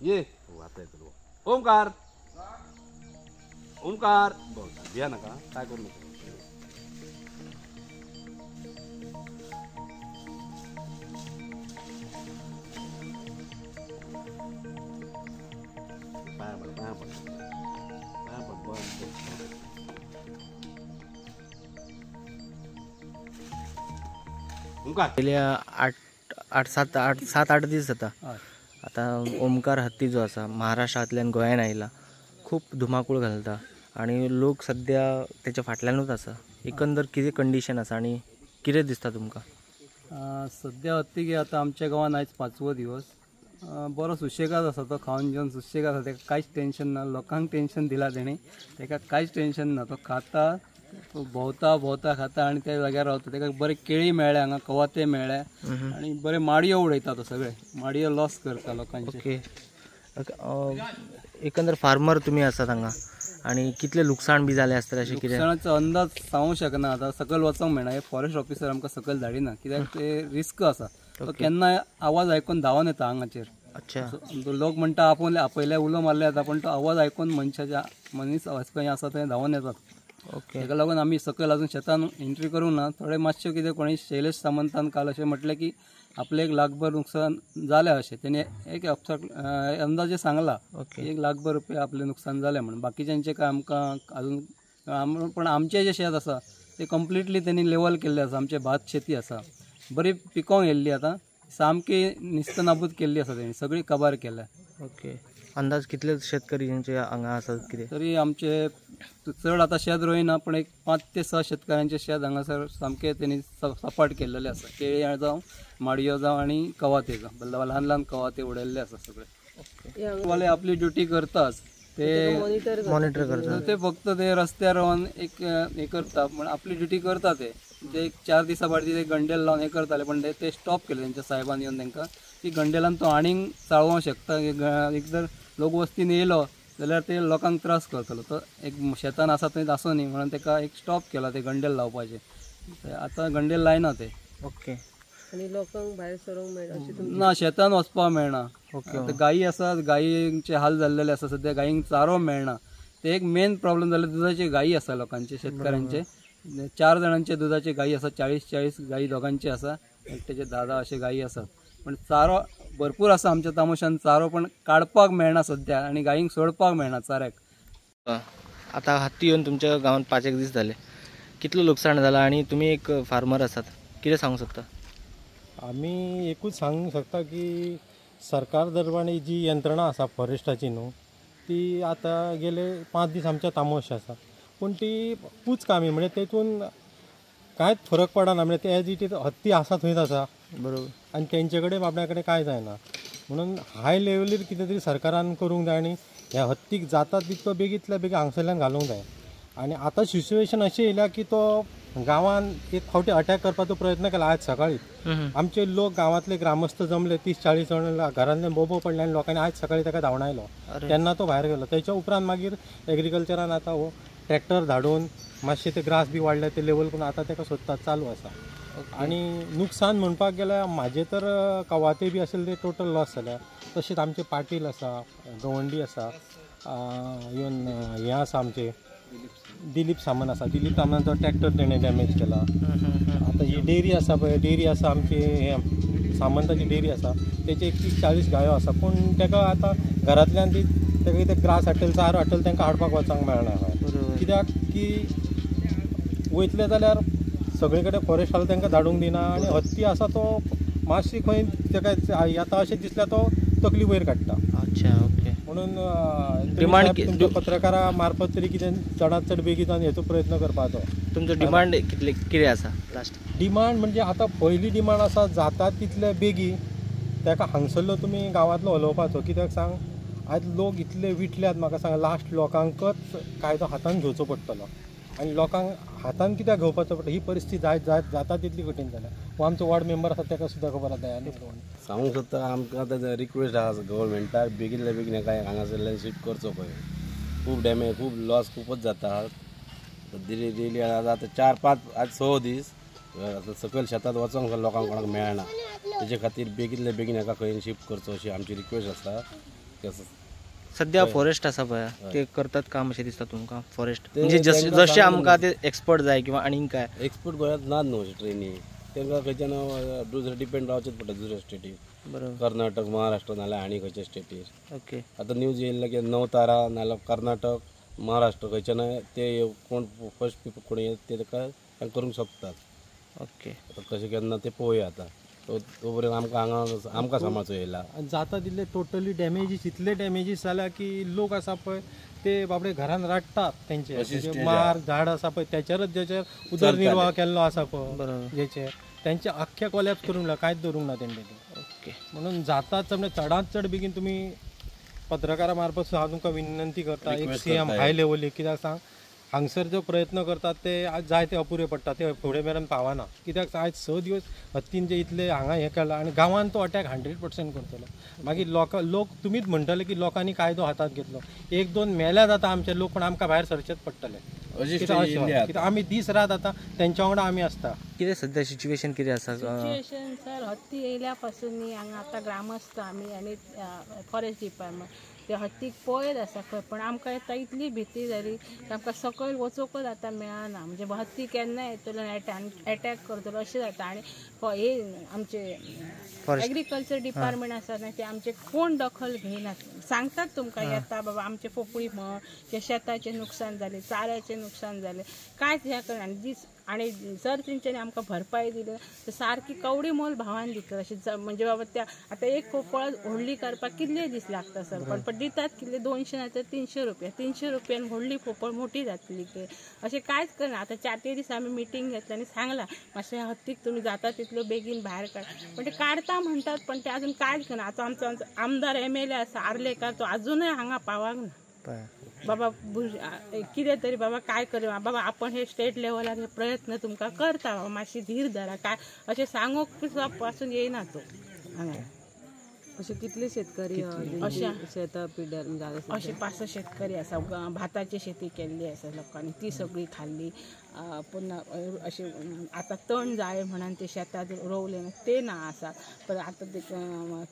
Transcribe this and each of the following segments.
ये आता येतलो. ओमकार ओमकार बोल, भिया नका, काय करू नका. पाया पड, पाया पड, पाया पड, बस. ओमकार गेल्या आठ आठ सात आठ सात आठ दीस जाता आतां ओमकार हत्ती जो आसा महाराष्ट्रांतल्यान गोंयान आयला, खूब धुमाकूळ घालता आनी लोक सद्या तेच्या फाटल्यानूच आसा. एकंदर कितें कंडिशन आसा आनी कितें दिसता तुमकां? सद्या हत्ती आतां आमच्या गांवांत आयज 5वो दिवस. बरो सुशेगाद आसा तो, खावन जेवन सुशेगाद आसा, ताका कांयच टेंशन ना. लोकांक टेंशन दिला तेणी, ताका कांयच टेंशन ना. तो खाता, तो भोंवता भोंवता खाता आनी त्या जाग्यार रावता. ताका बरे केळी मेळ्ळे हांगा, कवाथे मेळ्ळे आनी बरे माडयो उडयता तो, सगळे माडयो लॉस करता लोकांचे. ओके, एकंदर फार्मर तुमी आसात हांगा आनी कितले लुकसाण बी जालें आसतलें अशें कितें? लुकसाणाचो अंदाज सांगूंक शकना, आतां सकयल वचोंक मेळना. हे फॉरेस्ट ऑफिसर आमकां सकयल धाडिना, कित्याक ते रिस्क आसा. तो केन्ना आवाज आयकून धांवन येता हांगाचेर. अच्छा, लोक म्हणटा आपूण आपयले उलो मारले येता, पण तो आवाज आयकून मनशाच्या मनीस खंय आसा थंय धांवन येतात. ओके, ताका लागून आमी सकयल अजून शेतान एंट्री करूंक ना. थोडे मातशें कितें कोणी शैलेश सामंतान काल अशें म्हटलें की आपले 1 लाखभर नुकसान जालें अशें तेणी एक अंदाजे सांगला, 1 लाखभर रुपया आपलें नुकसान जालें म्हणून. बाकीच्यांचें काय आमकां अजून, पण आमचें जें शेत आसा तें कंप्लिटली तेणी लेवल केल्लें आसा. आमचें भात शेती आसा, बरी पिकोवंक येयल्ली, आतां सामकी निस्तनाबूत केल्ली आसा तेणी, सगळी काबार केल्या. ओके, अंदाज कितले शेतकरी जेंचे हांगा आसात कितें? तरी आमचे चड आतां शेत रोयना, पण एक 5 ते 6 शेतकऱ्यांचे शेत हांगासर सामकें तेणी सपाट केल्लेलें आसा. केळी जावं, माडयो जावं आनी कवाथे जावं, ल्हान ल्हान कवाथे उडयल्ले आसा सगळे. वाले आपली ड्युटी करताच, ते मॉनिटर करतात, ते फक्त ते रस्त्यार रावन एक हे करता, पण आपली ड्युटी करता ते. ते एक 4 दिसां फाटीं ते गंडेल लावन हे करताले, पण ते स्टॉप केले तेंच्या साहेबान येवन तांकां की गंडेलान तो आनीक चाळोवंक शकता. एक जर लोकवस्तीन येयलो जाल्यार ते लोकांक त्रास करतलो. तो एक शेतान आसा थंय आसूं न्ही म्हणून ताका एक स्टॉप केला ते गंडेल लावपाचें. आतां गंडेल लायना ते. ओके, आनी लोकांक भायर सरूंक मेळना ना, शेतान वचपाक मेळना. आतां गायी आसात, गायींचे हाल जाल्लेले आसा सद्या, गायींक चारो मेळना. ते एक मेन प्रॉब्लम जाले. दुदाची गायी आसा लोकांचे, शेतकऱ्यांचे 4 जाणांचे दुदाचे गायी आसा, 40-40 गायी दोगांचे आसा, एकट्याचे 10-10 अशे गायी आसात. पण चारो भरपूर आसा आमच्या तामोशान, चारो पण काडपाक मेळना सद्या आनी गायींक सोडपाक मेळना चाऱ्याक. आतां हत्ती येवन तुमच्या गांवांत 5-1 दीस जाले, कितलो लुकसाण जाला आनी तुमी एक फार्मर आसात, कितें सांगूंक शकता? आमी एकूच सांगूंक शकता की सरकार दरबारी जी यंत्रणा आसा फॉरेस्टाची न्हू, ती आतां गेले 5 दीस आमच्या तामोश आसा, पूण ती पूच कामी म्हणजे तेतून कांयच फरक पडना. म्हणजे ते एज it is हत्ती आसा थंयच आसा, बरोबर, आनी तेंचे कडेन आपल्या कडेन कांय जायना. म्हणून हाय लेवलीर कितें तरी सरकारान करूंक जाय आनी ह्या हत्तीक जाता तितलो बेगींतल्या बेगीन हांगसरल्यान घालूंक जाय. आनी आतां सिच्युएशन अशें येयल्या की तो गांवान एक फावटी अटॅक करपाचो प्रयत्न केला आज सकाळी. आमचे लोक गांवांतले ग्रामस्थ जमले 30-40 जाण, घरांतल्यान बोबो पडले आनी लोकांनी आज सकाळी ताका धांवडायलो. तेन्ना तो भायर गेलो. तेच्या उपरांत मागीर एग्रीकल्चरान आतां हो ट्रॅक्टर धाडून मातशें ते ग्रास बी वाडले ते लेवल करून आतां ताका सोदतात, चालू आसा. आनी नुकसान म्हणपाक गेल्यार म्हाजें तर कवाथे बी आशिल्ले ते टोटल लॉस जाल्या. तशेंच आमचे पाटील आसा, गवंडी आसा, इवन हें आसा आमचे दिलीप सामंत आसा, दिलीप सामंताचो ट्रॅक्टर तेणें डॅमेज केला. आतां ही डेअरी आसा पळय, डेअरी आसा आमची हें सामंताची डेअरी आसा, तेचे 30-40 गायो आसा, पूण ताका आतां घरांतल्यान ती ताका कितें ग्रास हाडटले, चारो हाडटले, तांकां हाडपाक वचोंक मेळना. कित्याक की वयतले जाल्यार सगळे कडेन फॉरेस्ट वाले तांकां धाडूंक दिना आनी हत्ती आसा तो मातशी खंय ताका येता अशें दिसल्यार तो तकली वयर काडटा. अच्छा, ओके. म्हणून डिमांड पत्रकारा मार्फत तरी कितें चडांत चड बेगीन जावन हेचो प्रयत्न करपाचो. तुमचो डिमांड कितले कितें आसा लास्ट? डिमांड म्हणजे आतां पयली डिमांड आसा जाता तितले बेगीन ताका हांगसरलो तुमी गांवांतलो हलोवपाचो. कित्याक सांग, आयज लोक इतले विटल्यात, म्हाका सांग, लास्ट लोकांकच कायदो हातान घेवचो पडटलो. आनी लोकांक हातान कित्याक घेवपाचो पडटा ही परिस्थिती जायत जायत जाता तितली कठीण जाल्या. हो आमचो वॉर्ड मेंबर आसा ताका सुद्दां खबर आसा. आनी सांगूंक सोदता आमकां आतां रिक्वेस्ट आसा गव्हर्मेंटाक बेगीनल्या बेगीन हाका हांगासरल्यान शिफ्ट करचो पळय. खूब डॅमेज, खूब लॉस खूबच जाता. डेली आतां 4-5 आज 6 दीस आतां सकयल शेतांत वचोंक लोकांक कोणाक मेळना. तेजे खातीर बेगीनल्या बेगीन हाका खंय शिफ्ट करचो अशी आमची रिक्वेस्ट आसा. कसं सध्या फॉरेस्ट आसा पळय ते करतात काम अशें दिसता तुमकां? फॉरेस्ट म्हणजे जशें आमकां ते एक्सपर्ट जाय किंवा आनीक काय एक्सपर्ट गोंयांत नात न्हू अशें ट्रेनी, तांकां खंयच्यान दुसरे डिपेंड रावचेच पडटा दुसऱ्या स्टेटीर, बरोबर, कर्नाटक महाराष्ट्र नाल्यार आनी खंयच्या स्टेटीर. ओके आतां न्यूज येयल्ले की नवतारा नाल्यार कर्नाटक महाराष्ट्र खंयच्यान ते कोण फर्स्ट पिपल कोण येत ते ताका करूंक शकतात. ओके आतां कशें केन्ना ते पळोवया आतां तो पर्यंत आमकां हांगा आमकां सांबाळचो येयला. जाता तितले टोटली डॅमेजीस, इतले डॅमेजीस जाल्या की लोक आसा पळय ते बाबडे घरान रडटात तेंचे मार झाड आसा पळय त्याचेरच जेचेर उदरनिर्वाह केल्लो आसा पळय जेचे तेंचे आख्खे कोलॅप्स करूंक ना, कांयच दवरूंक ना तेंचे. ओके म्हणून जाता चडांत चड बेगीन तुमी पत्रकारा मार्फत हांव तुमकां विनंती करता, एक सीएम हाय लेवली, कित्याक सांग हांगसर जो प्रयत्न करतात ते आज जाय ते अपुरे पडटा, ते फुडें मेरेन पावना. कित्याक आयज 6 दिवस हत्तीन जे इतले हांगा हें केलां आनी गांवांत तो अटॅक 100% करतलो. मागीर लोक तुमीच म्हणटले की लोकांनी कायदो हातांत घेतलो, 1-2 मेल्या जाता आमचे लोक, पण आमकां भायर सरचेच पडटले. कित्याक आमी दीस रात आतां तेंच्या वांगडा आमी आसता. कितें सध्या सिच्युएशन कितें आसा? सिच्युएशन सर हत्ती येयल्या पासून न्ही हांगा आतां ग्रामस्थ आमी आनी फॉरेस्ट डिपार्टमेंट ते हत्तीक पळयत आसा खंय, पण आमकां आतां इतली भिती जाली की आमकां सकयल वचूंकच आतां मेळना. म्हणजे हत्ती केन्ना येतलो आनी एटॅक करतलो अशें जाता. आनी हे आमचे एग्रीकल्चर डिपार्टमेंट आसा न्ही ते आमचे कोण दखल घेयनात. सांगतात तुमकां येता बाबा आमचे पोपळी म्हण ते शेताचें नुकसान जालें, चाऱ्याचें नुकसान जालें, कांयच हें करना. आनी दीस आनी जर तेंच्यांनी आमकां भरपाय दिली तर सारकी कवडी मोल भावान दितले अशें. म्हणजे बाबा त्या आतां एक पोपळ व्हडली करपाक कितले दीस लागता सर, पण दितात कितले 200 ना तर 300 रुपया, 300 रुपयान व्हडली पोपळ मोठी जातली ते अशें कांयच करना. आतां 4-3 दीस आमी मिटींग घेतली आनी सांगलां मातशें हत्तीक तुमी जाता तितलो बेगीन भायर काड, पण ते काडता म्हणटात पण ते अजून कांयच करना. आतां आमचो आमदार MLA आसा आर्लेकार, तो अजूनय हांगा पावंक ना. बाबा कितें तरी बाबा काय कर बाबा, आपण हे स्टेट लेवलार हे प्रयत्न तुमकां करता बाबा, मातशी धीर धरा काय अशें सांगूंक पासून येयना तो हांगा. अशे कितले शेतकरी शेतां पिड्यार अशे 5-6 शेतकरी आसा, भाताची शेती केल्ली आसा लोकांनी, ती सगळी खाल्ली. पुन्हा अशें आतां तण जाय म्हणून ते शेतांत रोवले ना ते ना आसा. पण आतां ते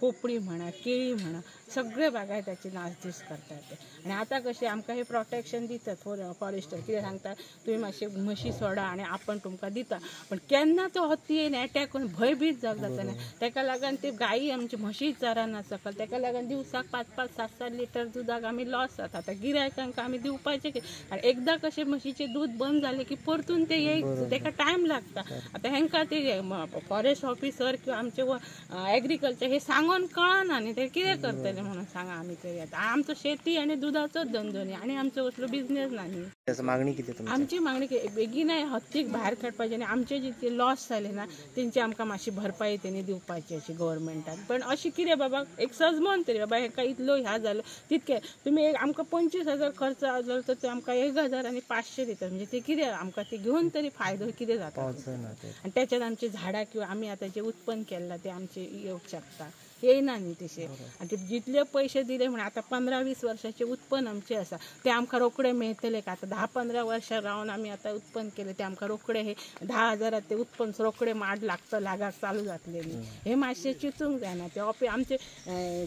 पोपळी म्हणा केळी म्हणा सगळे बागायताची नासधूस करतात ते. आनी आतां कशें आमकां हें प्रोटेक्शन दितात फॉरेस्टर, कितें सांगता तुमी मातशे म्हशी सोडा आनी आपण तुमकां दिता, पण केन्ना तो हत्ती येवन एटॅक करून भंयभीत जावंक जाता न्ही. ताका लागून ते गायी आमची म्हशी चरना सकल, ताका लागून दिवसाक 5-5, 7-7 लिटर दुदाक आमी लॉस जाता. आतां गिरायकांक आमी दिवपाचें कितें? आनी एकदां कशें म्हशीचें दूद बंद जालें की परतून ते येयत ताका टायम लागता. आतां हेंकां ते फॉरेस्ट ऑफिसर किंवा आमचे एग्रीकल्चर हे सांगून कळना न्ही ते कितें करतले म्हणून सांगा आमी तरी. आतां आमचो शेती आनी दुदाचोच धंदो न्ही, आनी आमचो कसलो बिजनेस ना न्ही. मागणी कितें? आमची मागणी बेगीन हत्तीक भायर काडपाची आनी आमचे जितके लॉस जाले ना तेंची आमकां मातशी भरपाई तेणी दिवपाची अशी गव्हर्मेंटान. पण अशी कितें बाबा एक सजमन तरी बाबा हेका इतलो ह्या जालो तितके तुमी एक आमकां 25,000 खर्च जालो तर ते आमकां 1,000 आनी 500 दितात, म्हणजे ते कितें आमकां ते घेवन तरी फायदो कितें जाता. आनी तेच्यान आमची झाडां किंवा आमी आतां जें उत्पन्न केलां तें आमचें येवंक शकता, येयना न्ही तशें. आनी ते जितले पयशे दिले म्हण आतां 15-20 वर्साचें उत्पन्न आमचें आसा तें आमकां रोखडें मेळटलें का? आतां 10-15 वर्सां रावन आमी आतां उत्पन्न केलें तें आमकां रोखडें हे 10,000 तें उत्पन्न रोखडें माड लागता लागाक चालू जातलें न्ही. हें मातशें चिंतूंक जायना. ते आमचे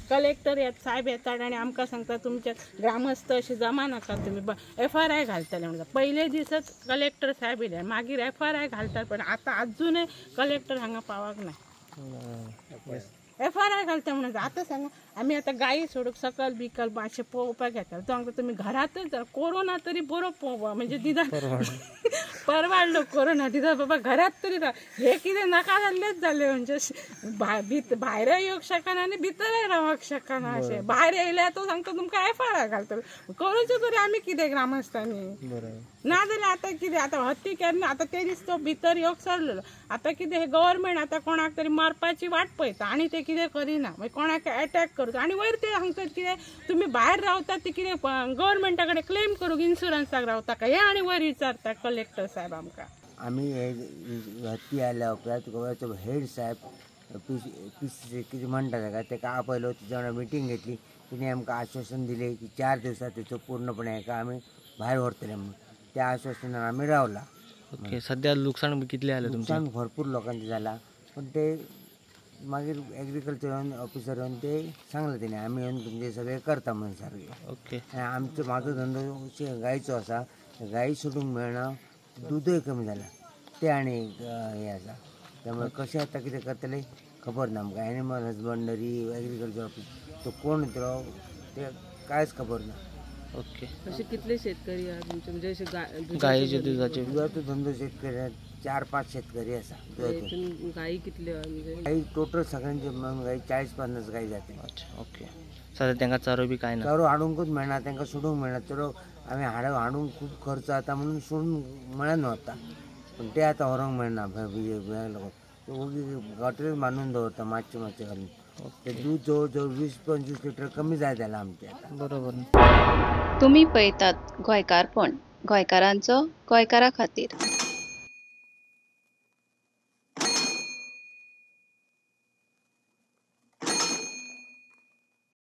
कलेक्टर येत साहेब येतात आनी आमकां सांगता तुमचे ग्रामस्थ अशें जमा नाका तुमी FRI घालतले म्हणटा. पयले दिसच कलेक्टर साहेब येयले मागीर FRI घालतात, पण आतां अजुनय कलेक्टर हांगा पावंक ना. FRI घालता म्हणून आतां सांगा आमी आतां गायी सोडूंक सकल बिकल मातशें पळोवपाक येता, तो सांगता तुमी घरांतच कोरोना तरी बरो पळोवपा म्हणजे दिदा परवाडलो कोरोना दिदा बाबा घरांत तरी राव, हे कितें नाका जाल्लेच जालें म्हणजे भायरय येवंक शकना आनी भितरय रावंक शकना अशें. भायर येयल्यार तो सांगता तुमकां FRI घालतलो, करूचें तरी आमी कितें ग्रामस्थांनी? ना जाल्यार आतां कितें आतां हत्ती केन्ना आतां ते दीस तो भितर येवंक सरलेलो, आतां कितें हे गव्हर्मेंट आतां कोणाक तरी मारपाची वाट पळयता आनी ते कितें करिना, मागीर कोणाक एटॅक करता आनी वयर ते सांगतात कितें तुमी भायर रावतात ते कितें गव्हर्मेंटा कडेन क्लेम करूंक इन्शुरन्साक रावता काय हें आनी वयर विचारता कलेक्टर साहेब आमकां. आमी हे हत्ती आयल्या उपरांत गोव्याचो हेड साहेब पी सी कितें म्हणटा ताका तेका आपयलो, तेच्या वांगडा मिटींग घेतली, तिणें आमकां आश्वासन दिलें की 4 दिवसांत तेचो पूर्णपणे हेका आमी भायर व्हरतले म्हणून. त्या आश्वासनान आमी रावला. ओके, सध्या लुकसाण कितलें जालें तुमचें? लुकसाण भरपूर लोकांचें जालां, पण ते मागीर एग्रीकल्चर येवन ऑफिसर येवन ते सांगले तेणी आमी येवन तुमचे सगळे करता म्हणून सारके. ओके. आनी आमचो म्हाजो धंदो गायचो आसा, गायी सोडूंक मेळना, दूदय कमी जालां ते आनी हें आसा. त्यामुळे कशें आतां कितें करतले खबर ना आमकां. एनिमल हजबंडरी एग्रीकल्चर ऑफिस तो कोण येतलो ते कांयच खबर ना. ओके. असे कितले शेतकरी आहा तुमचे, म्हणजे असे गायीचे दुधाचे दुधाचो धंदो शेतकरी 4-5 शेतकरी आसा. हितून गायी कितल्यो आहा म्हणजे गाई टोटल सगळ्यांचे मेळून गाई 40-50 गाई जाते. अच्छा ओके. सध्या तांकां चारो बी काय ना? चारो हाडूंकच मेळना, तांकां सोडूंक मेळना. चलो आमी हाडूंक खूब खर्च जाता म्हणून सोडूंक मेळना वता, पण ते आतां व्हरूंक मेळना लागून ओगी गटरीच बांदून दवरता मातशें मातशें घालून. ते दूद जवळ जवळ 20-25 लिटर कमी जायत जालां आमचें आतां. बरोबर. तुमी पळयतात गोंयकारपण, गोंयकारांचो गोंयकारा खातीर.